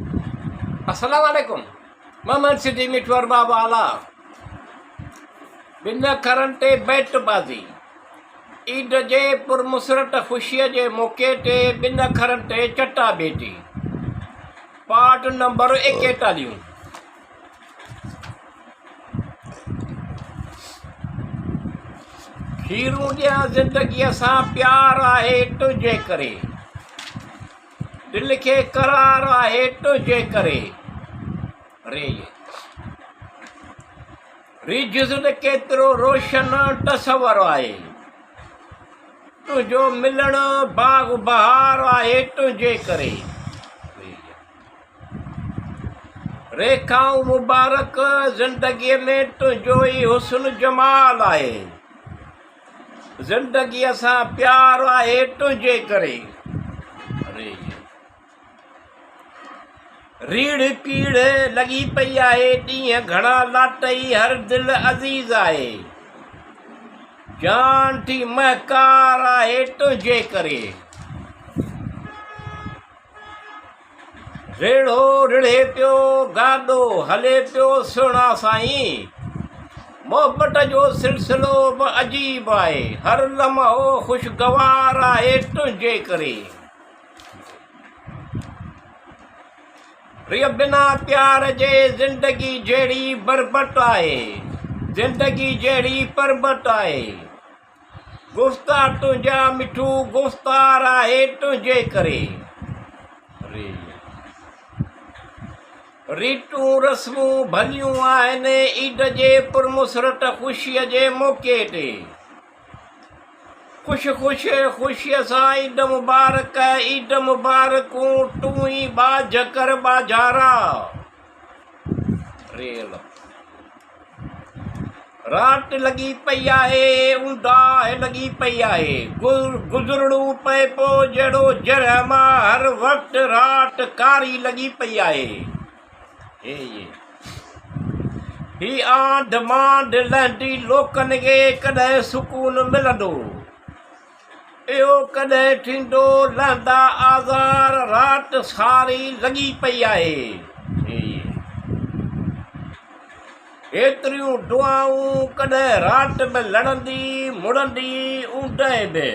السلام عليڪم محمد سڌي مٺو ارباب اعليٰ ٻن اکرن تي بيٽ بازي عيد جي پرمسرت خوشيء جي موقعي تي ٻن اکرن تي چٽا ڀيٽي پارٽ نمبر ايڪيتاليهون. کيرون ڏيان زندگيء سان پيار آهي تنهنجي ڪري. دل کي قرار آهي تنهنجي ڪري. ريجهس ته ڪيترو روشن تصور آهي. تنهنجو ملڻ باغ بهار آهي تنهنجي ڪري. ريکائون مبارڪ زندگيء ۾ تنهنجو ئي حسن جمال آهي. زندگيء سان پيار آهي تنهنجي ڪري. ريڙهه پيڙهه لڳي پئي آهي ڏينهن گهڻا لاٽئي هر دل عزيز آهي. جان ٿي مهڪار آهي تنهنجي ڪري. ريڙهو رڙهي پيو، گاڏو هلي پيو سهڻا سائين! محبت جو سلسلو به عجيب آهي، هر لمحو خوشگوار آهي تنهنجي ڪري. ريء بنا پيار جي زندگي جهڙي بربٽ آهي، زندگي جهڙي پربٽ آهي. گفتا تنهنجا مٺو گفتار آهي تنهنجي ڪري. ريتون رسمون ڀليون آهن عيد جي پرمسرت خوشيء جي موقعي تي. خوش خوش خوشيء سان عيد مبارڪ عيد مبارڪون تون ئي ٻاجهه ڪر ٻاجهارا. ريل رات لڳي پئي آهي، اونداهه لڳي پئي آهي، گذرڻو پئي پو جهڙو جرح مان هر وقت رات ڪاري لڳي پئي آهي. هي آنڌ مانڌ لهندي لوڪن کي ڪڏهن سڪون ملندو؟ اهو ڪڏهن ٿيندو لهندا آزار رات ساري لڳي پئي آهي. هيتريون دعائون ڪڏهن رات به لڙندي مڙندي اوندهه به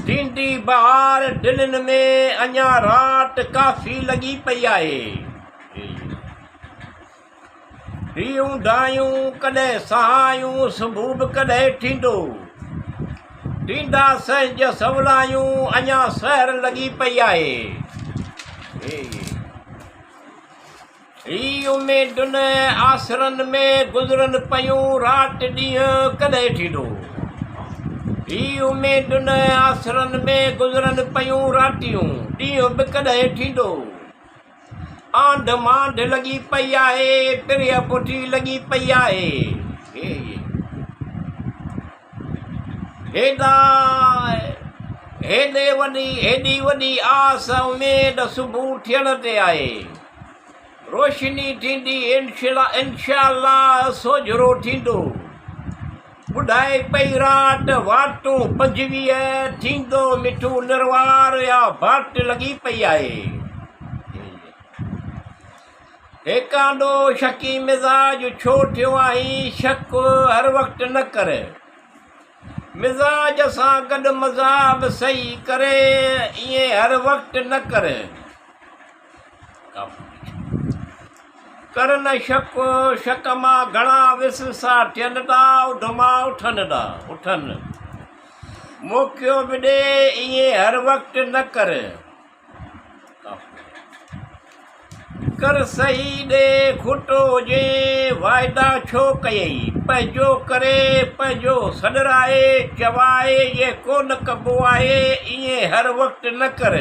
ٿيندي بهار دلين ۾ اڃا رات ڪافي لڳي پئي آهي. هي اونداهيون ڪڏهن سهايون صبح به ڪڏهن ٿيندو. ٿيندا سهنج سولايون اڃا سحر لڳي پئي آهي. هي اميدن آسرن ۾ گذرن پيون رات ڏينهن ڪڏهن ٿيندو. هي اميدن آسرن ۾ گذرن پيون راتيون ڏينهن به ڪڏهن ٿيندو. آنڌ مانڌ لڳي پئي آهي، پرينء پٺي لڳي پئي آهي. هيڏا هيڏي وڏي هيڏي وڏي آس اميد صبح ٿيڻ تي آهي. روشني ٿيندي انشاء الله سوجهرو ٿيندو. ٻڌائي پئي رات واٽون 25 ٿيندو مٺو نروار يا ڀاٽ لڳي پئي آهي. هيڪاندو شڪي مزاج ڇو ٿيو آهين شڪ هر وقت نه ڪر. مزاج سان گڏ مزاح به صحيح ڪري ائين هر وقت نه ڪر. ڪر نه شڪ، شڪ مان گهڻا وسوسا ٿين ٿا، اڌما اٿن ٿا، اٿن. موقعو به ڏي، ائين هر وقت نه ڪر. ڪر صحيح ڏي، کوٽو هجين، واعدا ڇو ڪيئي؟ پنهنجو ڪري، پنهنجو سڏرائي، چوائي، ائين ڪونه ڪبو آهي، ائين هر وقت نه ڪر.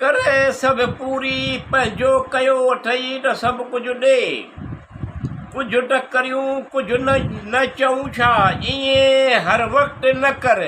ڪري سڀ پوري، پنهنجو ڪيو اٿئي ته سڀ ڪجهه ڏي. ڪجهه ته ڪريون، ڪجهه نه چئون ڇا؟ ائين هر وقت نه ڪر.